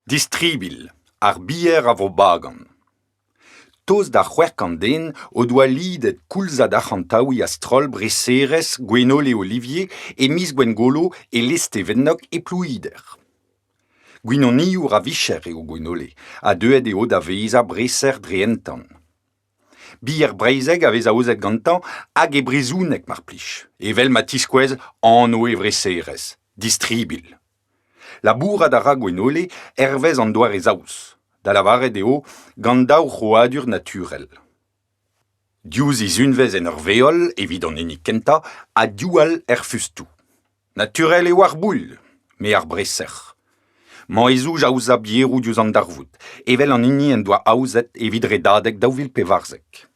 Distribilh, ar bier a vo bagan. Tost da 600 den o doa lidet koulzad arc'hantaouiñ a-stroll breserezh Gwenole Ollivier e miz Gwengolo e Lestevennog e Plouider. Gwinoniour a-vicher eo Gwenole ha deuet eo da vezañ breser dre entan. Bier breizhek a vez aozet gantañ hag e brezhoneg mar plij, evel ma tiskouez anv e vreserezh, Distribilh. Labourat a ra Gwenole hervez an doare saoz, da lavaret eo gant daou c'hrouadur naturel. Div sizhunvezh en ur veol evit an hini kentañ ha div all er fustoù. Naturel eo ar boull, me ar breser. Mañ e zouj aozañ bieroù diouzh an darvoud, evel an hini en doa aozet evit redadeg 2014.